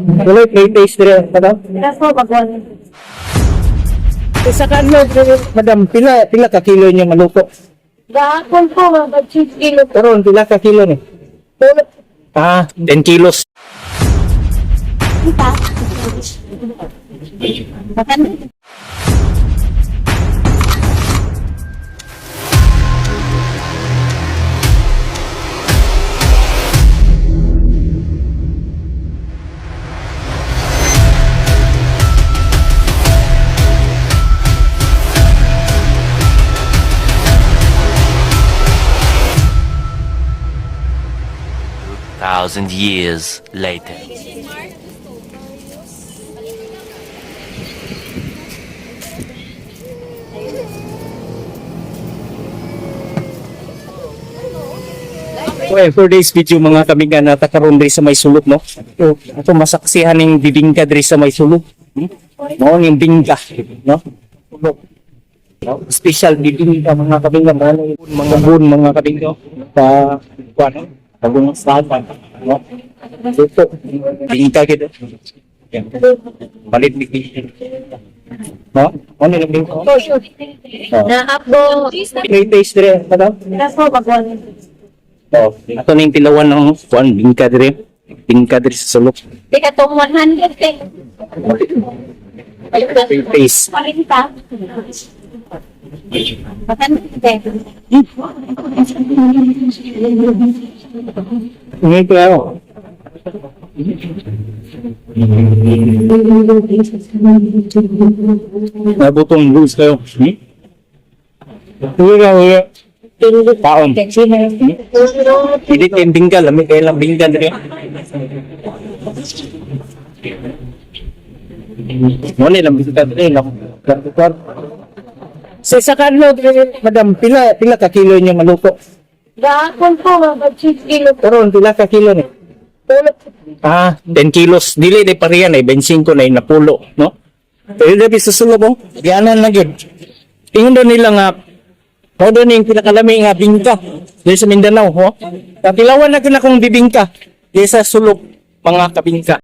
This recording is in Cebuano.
Wala play taste dire, madam. Kaso bagwan. Sa kanlo, madam, pila pila ka kilo niyo maluto? Gahapon po, mga 6 kilo. Karon pila ka kilo ni? Ah, 10 kilos. Kita. Makan. Thousand years later. Well, for today's video, mga kamiga, natakaroon diri sa may sulok, no? So, ato masaksihan ning bibingka diri sa may sulok. Mao ning bingka, no? Sulok. No? Special bibingka, mga kamiga, mga mga bun, mga kamiga, pa kuan, pagong sa, no? Dito, bingka gid. Yan. Balit ni. No? Ano yung bingka? Naapbo. May taste dire, madam? Kaso bagwan. Oh, ato na yung tilawan ng kuan, bingka dire. Bingka dire sa sulok. Di ka tong 100 eh. May taste. 40. Makan. Ngayon ko ako. Nabutong rules kayo. Hmm? Uwi ka, uwi. Taon. Hindi kayo bingka, lamig kayo lang bingka dire. Muna lang bingka dire. Sa isa kanlo, madam, pila pila ka kilo niyo maluto? Gahapon po, mga 6 kilo. Karon pila ka kilo ni? Ah, 10 kilos. Dili di pareha na, 25 na napulo, no? Pero dabi sa sulok mo, gianan lang yun. Tingnan daw nila nga, mao daw ni yung pinakalami nga bingka diri sa Mindanao, ho? Katilawan na gyud akong bibingka diri sa sulok, mga kabingka.